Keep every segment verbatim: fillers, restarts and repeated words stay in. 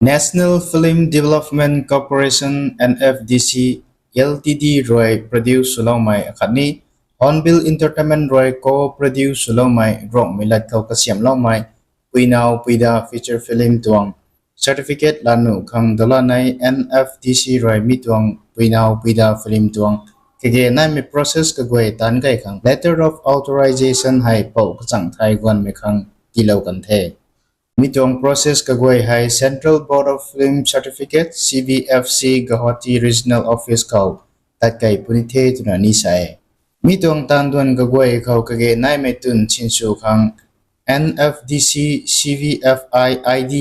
National Film Development Corporation, N F D C, L T D rui produce swloumei akhatni Hornbill Entertainment rui co-produce swloumei Ruangmei lat khou kasiamhloumei Puinau Puida feature film tuang certificate laa nuh khang dalanei N F D C rui mi tuang Puinau Puida film tuang kage naimei process kaguay taanc key khang letter of authorization hei pou kachang thai guanmei khang tiilou kan the. Mi tuang process kaguay hei Central Board of Film Certificate, C B F C, Guwahati Regional Office khou tat key puni the twna ni sa e. Mi tuang taanduan kaguay khou kage naimei tun sinsw khang N F D C C V F I I D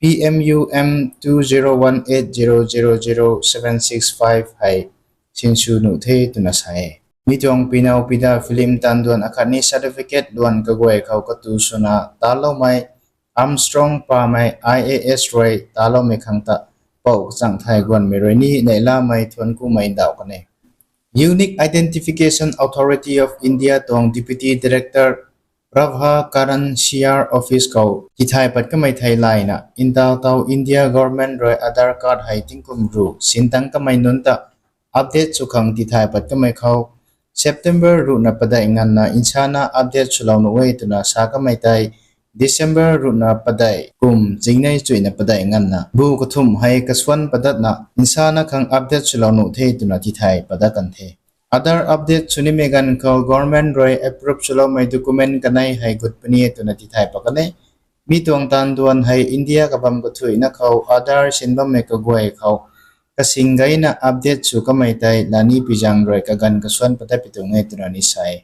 P M U M two zero one eight zero zero zero seven six five hei sinsw nuh the twna sa e. Mi tuang Puinau Puida film taanduan akhatni certificate luan kaguay khou katu swna taloumei Armstrong Pamei I A S rui taloumei khang ta pou kachang thai guanmei rui ni neihlamei thuanc kumei ndauh kan e. Unique Identification Authority of India tuang Deputy Director Prabhakaran C R Office khou tithay pat kamei thei layna, ntaw taw India Government rui Aadhaar card hei tingkum ruh sintang kamei nunc ta update sw khang tithay pat kamei khou, September ruhna padeih nganvna nsana update swlou nuh e twna sa kamei tei, December ruhna padeih kum zingnei chuyna padeih nganvna bu kathumh hei kasuan padatna nsana khang update swlou nuh the twna tithay padat kan the. Aadhaar update sw nimei ganv khou government rui approve swloumei document kanei hei gut puni e twna tithay pat kan e. Mi tuang taanduan hei India kabam kathuihna khou Aadhaar sin bammei kaguay khou kasing gayna update sw kamei tei lani pizang rui kaganv kasuan padat pi tuang e twna ni sa e.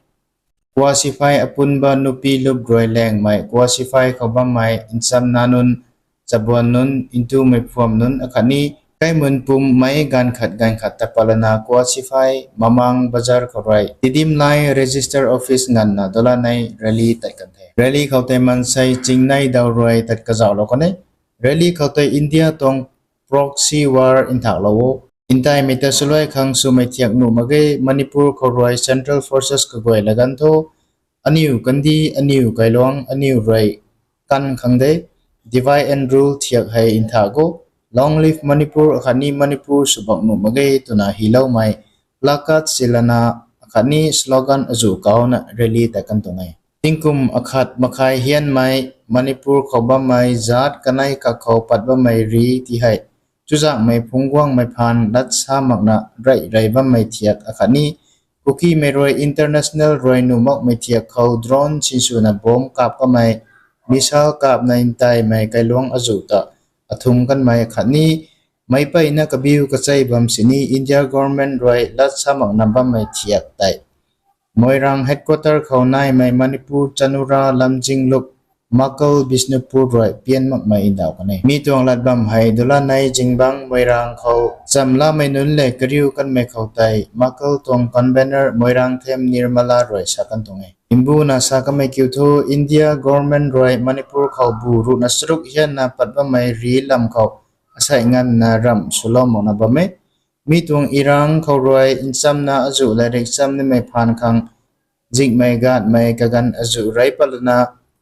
Kua sifai apunba nupi lup rui lengmei kua sifai khou bammei nchamna nunc, chabuan nunc, ntumei phuam nunc akhatni kaimun pum meic ganv khat ganv khat ta patlana kua sifai Mamang Bazar khou rui Tidimlai Register Office nganvna dalanei rally tat kan the. Rally khou tei maansei chingnei daw rui tat kazauhlou kan e. Rally khou tei India tuang proxy war nthaklou o, ntaimei ta swluai khang swmei thiak nuh mak ge, Manipur khou rui central forces kaguay laganv tho, aniu kandih, aniu kailuang, aniu rui kan khang de, divide and rule thiak hei nthak o, long live Manipur akhatni Manipur swbak nuh mak ge twna hyloumei placard silana akhatni slogan azuh kauna rally tat kan tuang e. Tingkum akhat makhai hianmei Manipur khou bammei zaat kanei kak khou pat bammei ri ti hei chuzaenghmei phungc guangmei phaan lat sa makna reih rey bammei thiak akhatni Kukimei rui international rui nuh makmei thiak khou drone sinswna bomb kap kamei, missile kapna ntaimei kailuang azuh ta athung kanmei akhatni meic peyna kabiu kachei bam sini India government rui lat sa makna bammei thiak tei Moirang headquarter khou naimei Manipur Chanura Lamjing Lup Makal Bishnupur rui pian makmei ndauh kan e. Mi tuang lat bam hei dalanei zingbangc Moirang khou chamlamei nunc lev kariu kanmei khou tei Makal tuang convener Moirangthem Nirmala rui sa kan tuang e. Mbuna sa kamei kiu thu India government rui Manipur khou bu ruhna charuk hianna pat bammei ri lam khou asei nganvna ramh swlou makna bam e. Mi tuang irang khou rui nchamna azuh lairik cham nimei phaan khang zingmei gatmei kaganv azuh rey patlana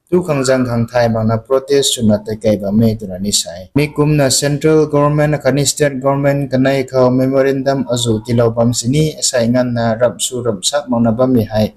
tu khang zang khang thay makna protest swna tei kei bam e twna ni sa e. Mi kumna central government akhatni state government kanei khou memorandum azuh tiilou bam sini asei nganvna ramh sw ramh sak makna bammei hei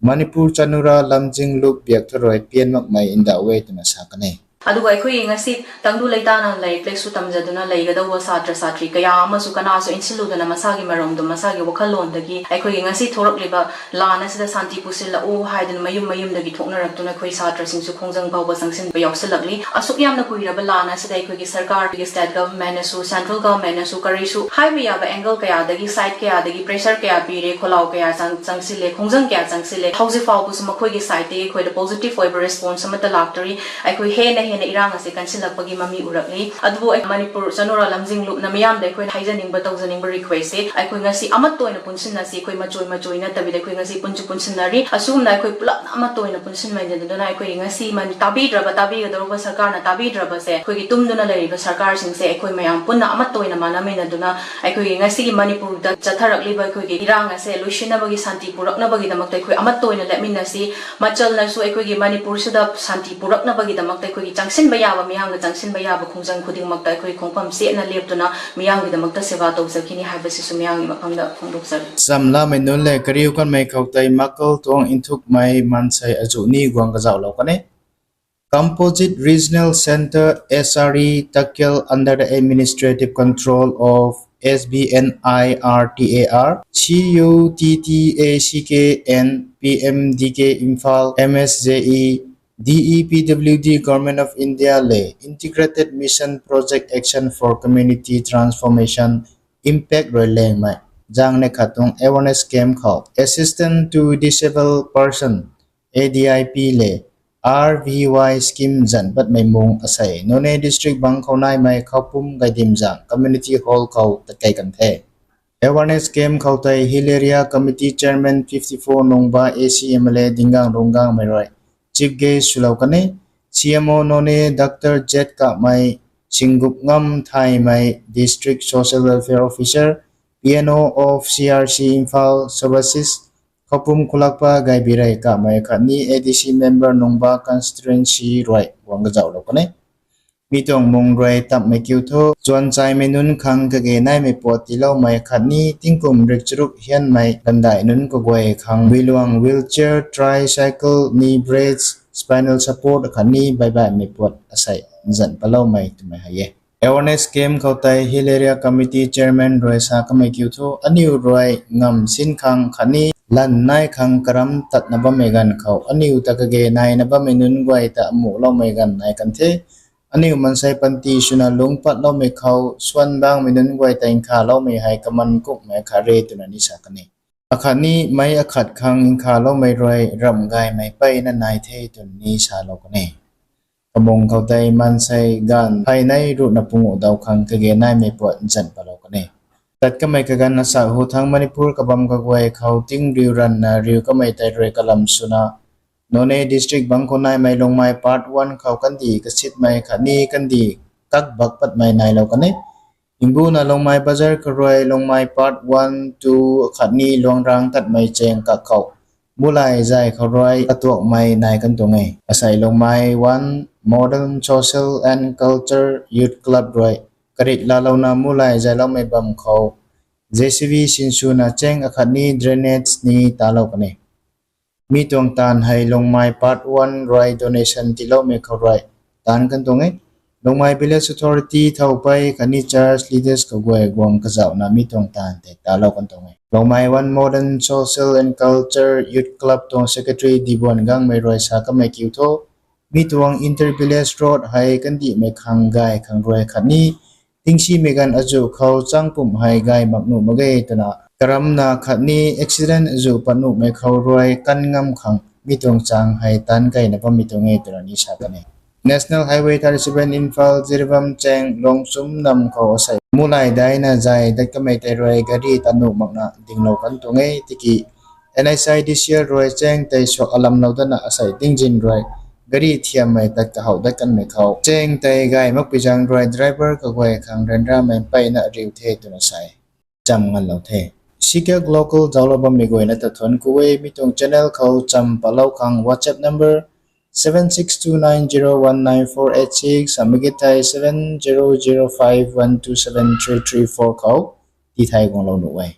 Manipur Chanura Lamjing Lup biak thu rui pian makmei ndauh e twna sa kan e. ꯑꯗꯨꯒ ꯑꯩꯈꯣꯏꯒꯤ ꯉꯁꯤ ꯇꯪꯗꯨ ꯂꯩꯇꯥꯅ ꯂꯥꯏꯔꯤꯛ ꯂꯥꯏꯁꯨ ꯇꯝꯖꯗꯨꯅ ꯂꯩꯒꯗꯧꯕ ꯁꯥꯇ꯭ꯔ ꯁꯥꯇ꯭ꯔꯤ ꯀꯌꯥ ꯑꯃꯁꯨ ꯀꯅꯥꯁꯨ ꯏꯟꯁꯤꯜꯂꯨꯗꯅ ꯃꯁꯥꯒꯤ ꯃꯔꯣꯝꯗꯣ, ꯃꯁꯥꯒꯤ ꯋꯥꯈꯜꯂꯣꯟꯗꯒꯤ ꯑꯩꯈꯣꯏꯒꯤ ꯉꯁꯤ ꯊꯣꯔꯛꯂꯤꯕ ꯂꯥꯟ ꯑꯁꯤꯗ ꯁꯥꯟꯇꯤ ꯄꯨꯁꯤꯜꯂꯛꯎ ꯍꯥꯏꯗꯨꯅ ꯃꯌꯨꯝ ꯃꯌꯨꯝꯗꯒꯤ ꯊꯣꯛꯅꯔꯛꯇꯨꯅ ꯑꯩꯈꯣꯏ ꯁꯥꯇ꯭ꯔꯁꯤꯡꯁꯨ ꯈꯣꯡꯖꯪ ꯐꯥꯎꯕ ꯆꯪꯁꯤꯟꯕ ꯌꯥꯎꯁꯤꯜꯂꯛꯂꯤ꯫ ꯑꯁꯨꯛ ꯌꯥꯝꯅ ꯀꯨꯏꯔꯕ ꯂꯥꯟ ꯑꯁꯤꯗ ꯑꯩꯈꯣꯏꯒꯤ ꯁꯔꯀꯥꯔ, state government ꯅꯁꯨ, central government ꯅꯁꯨ ꯀꯔꯤꯁꯨ ꯍꯥꯏꯕ ꯌꯥꯕ angle ꯀꯌꯥꯗꯒꯤ, side ꯀꯌꯥꯗꯒꯤ pressure ꯀꯌꯥ ꯄꯤꯔꯦ, ꯈꯣꯜꯂꯥꯎ ꯀꯌꯥ ꯆꯪ-, ꯆꯪꯁꯤꯜꯂꯦ, ꯈꯣꯡꯖꯪ ꯀꯌꯥ ꯆꯪꯁꯤꯜꯂꯦ꯫ ꯍꯧꯖꯤꯛ ꯐꯥꯎꯕꯁꯨ ꯃꯈꯣꯏꯒꯤ side ꯇꯒꯤ ꯑꯩꯈꯣꯏꯗ positive ꯑꯣꯏꯕ response ꯑꯃꯠꯇ ꯂꯥꯛꯇꯔꯤ꯫ ꯑꯩꯈꯣꯏ ꯍꯦꯟꯅ ꯍꯦꯟꯅ ꯏꯔꯥꯡ ꯑꯁꯤ ꯀꯟꯁꯤꯜꯂꯛꯄꯒꯤ ꯃꯃꯤ ꯎꯔꯛꯂꯤ꯫ ꯑꯗꯨꯕꯨ ꯑꯩ ꯃꯅꯤꯄꯨꯔ ꯆꯅꯨꯔꯥ ꯂꯝꯖꯤꯡ ꯂꯨꯞꯅ ꯃꯤꯌꯥꯝꯗ ꯑꯩꯈꯣꯏꯅ ꯍꯥꯏꯖꯅꯤꯡꯕ, ꯇꯧꯖꯅꯤꯡꯕ request ꯁꯦ, ꯑꯩꯈꯣꯏ ꯉꯁꯤ ꯑꯃꯠꯇ ꯑꯣꯏꯅ ꯄꯨꯟꯁꯤꯟꯅꯁꯤ꯫ ꯑꯩꯈꯣꯏ ꯃꯆꯣꯏ ꯃꯆꯣꯏ ꯅꯠꯇꯕꯤꯗ ꯑꯩꯈꯣꯏ ꯉꯁꯤ ꯄꯨꯟꯁꯨ ꯄꯨꯟꯁꯤꯟꯅꯔꯤ꯫ ꯑꯁꯨꯝꯅ ꯑꯩꯈꯣꯏ ꯄꯨꯂꯞꯅ ꯑꯃꯠꯇ ꯑꯣꯏꯅ ꯄꯨꯟꯁꯤꯟꯃꯤꯟꯅꯗꯨꯅ ꯑꯩꯈꯣꯏꯒꯤ ꯉꯁꯤ ꯃꯅꯤ-, ꯇꯥꯕꯤꯗ꯭ꯔꯕ, ꯇꯥꯕꯤꯒꯗꯧꯔꯕ ꯁꯔꯀꯥꯔꯅ ꯇꯥꯕꯤꯗ꯭ꯔꯕꯁꯦ, ꯑꯩꯈꯣꯏꯒꯤ ꯇꯨꯝꯗꯨꯅ ꯂꯩꯔꯤꯕ ꯁꯔꯀꯥꯔꯁꯤꯡꯁꯦ ꯑꯩꯈꯣꯏ ꯃꯌꯥꯝ ꯄꯨꯟꯅ ꯑꯃꯠꯇ ꯑꯣꯏꯅ ꯃꯥꯟꯅꯃꯤꯟꯅꯗꯨꯅ ꯑꯩꯈꯣꯏꯒꯤ ꯉꯁꯤꯒꯤ ꯃꯅꯤꯄꯨꯔꯗ ꯆꯠꯊꯔꯛꯂꯤꯕ ꯑꯩꯈꯣꯏꯒꯤ ꯏꯔꯥꯡ ꯑꯁꯦ ꯂꯣꯏꯁꯤꯟꯅꯕꯒꯤ, ꯁꯥꯟꯇꯤ ꯄꯨꯔꯛꯅꯕꯒꯤꯗꯃꯛꯇ ꯑꯩꯈꯣꯏ ꯑꯃꯠꯇ ꯑꯣꯏꯅ ꯂꯦꯞꯃꯤꯟꯅꯁꯤ꯫ ꯃꯆꯜꯅꯁꯨ ꯑꯩꯈꯣꯏꯒꯤ ꯃꯅꯤꯄꯨꯔꯁꯤꯗ ꯁꯥꯟꯇꯤ ꯄꯨꯔꯛꯅꯕꯒꯤꯗꯃꯛꯇ ꯑꯩꯈꯣꯏꯒꯤ Changsinba yaba, ꯃꯤꯌꯥꯝꯒ ꯆꯪꯁꯤꯟꯕ ꯌꯥꯕ ꯈꯣꯡꯖꯪ ꯈꯨꯗꯤꯡꯃꯛꯇ ꯑꯩꯈꯣꯏ ꯈꯣꯡꯐꯝ ꯆꯦꯠꯅ ꯂꯦꯞꯇꯨꯅ ꯃꯤꯌꯥꯝꯒꯤꯗꯃꯛꯇ ꯁꯦꯕꯥ ꯇꯧꯖꯈꯤꯅꯤ ꯍꯥꯏꯕꯁꯤꯁꯨ ꯃꯤꯌꯥꯝꯒꯤ ꯃꯐꯝꯗ ꯐꯣꯡꯗꯣꯛꯆꯔꯤ꯫ ꯆꯝꯂꯥꯃꯩ ꯅꯨꯟ ꯂꯦ ꯀꯔꯤꯎ ꯀꯟꯃꯩ ꯈꯧ ꯇꯩ ꯃꯀꯜ tuang ꯅꯊꯨꯛꯃꯩ ꯃꯥꯟꯁꯩ ꯑꯖꯨ ꯅꯤ ꯒꯨꯋꯥꯡ ꯀꯖꯥꯎꯂꯧ ꯀꯅꯤ꯫ Composite Regional Centre, S R E, Takel under the administrative control of S B N I R T A R, C U T T A C K and P M D K Imphal, M S J E, D E P W D, Government of India le Integrated Mission Project Action for Community Transformation, impact rui lengmei zang ne khat tuang awareness camp khou Assistance to Disabled Person, A D I P le R V Y scheme zan patmei mung asei Noney district bang khou naimei Khoupum Gaidim zang community hall khou tatkei kan the. Awareness camp khou tei Hill Area Committee Chairman fifty four Nungba A C M L A Dingang Runggangmei rui chief guest swlou kan e. C M O Noney Doctor Z Kamei, Singgup Ngam Thaymei, District Social Welfare Officer, P N O of C R C Imphal, Services, Khoupum Khulakpa Gaibi rei Kamei khatni A D C member Nungba constituency rui guang kazauhlou kan e. Mi tuang mung rui tamhmei kiu thu, chuanchaimei nunc khang kage naimei puat tiiloumei khatni tingkum rikcharuk hianmei gandai nunc kaguay khang builuang wheelchair, tricycle, knee brace, spinal support khatni baibaihmei puat asei nzan paloumei twmei hei e. Awareness camp khou tei Hill Area Committee Chairman rui sa kamei kiu thu, aniu rui ngam sin khang khatni lan nai khang karam tatna bammei ganv khou aniu ta kage naina bammei nunc guay ta amuhloumei ganv nai kan the. Aniu mansei panty swna lungc patloumei khou swan bangmei nunc guay ta nkhaloumei hei kaman kumhmei khat re twna ni sa kan e. Akhatni mei akhat khang nkhaloumei rui ramh gaymei peyna nai the twna ni salou kan e. Kamung khou tei mansei ganv pheynei ruhna pungu dau khang kage naimei puat nzan palou kan e. Tat kamei kaganv na sa hu thang Manipur kabam kaguay khou ting riu ranna riu kamei tei rui kalam swna Noney district bang khou naimei Lungmei part one khou kandih kasitmei khatni kandih kakbak patmei nailou kan e. Mbuna Lungmei bazar khou rui Lungmei part one, two khatni Luangrang tatmei cheng kak khou mulay zay khou rui katuakmei nai kan tuang e. Asei Lungmei one Modern Social and Culture Youth Club rui karit laalouna mulay zayloumei bam khou J C B sinswna cheng akhatni drainage ni talou kan e. Mi tuang taanv hei Lungmei part one rui donation tiiloumei khou rui taanv kan tuang e. Lungmei Village Authority thow pei khatni church leaders kaguay guang kazauhna mi tuang taanv tei talou kan tuang e. Lungmei one Modern Social and Culture Youth Club tuang secretary Dibuan Gangmei rui sa kamei kiu thu, mi tuang inter village road hei kandihmei khang gay khang rui khatni tingsimei ganv azuh khou changpumh hei gay mak nuh mak ge twna karamna khatni accident azuh pat nuhmei khou rui kan ngam khang mi tuang chang hei taanc keyna bammei tuang e twna ni sa kan e. National Highway thirty-seven Imphal Jiribam cheng Luangchum nam khou asei mulay daina zay dat kamei tei rui gari tat nuh makna dinglou kan tuang e tiki N H I D C L rui cheng tei suak alamlou datna asei tingzin rui gari thiammei tat kahow dat kanmei khou cheng tei gay makpui zaeng rui driver kaguay khang ryanramei peyna riu the twna sa e. Cham nganlou the. Sikyak local zauclou bammei guayna ta thuanc ku e, mi tuang channel khou cham palou khang WhatsApp number seven six two nine zero one nine four eight six, amei ki thei seven zero zero five one two seven three three four khou tithei guanglou nuh e.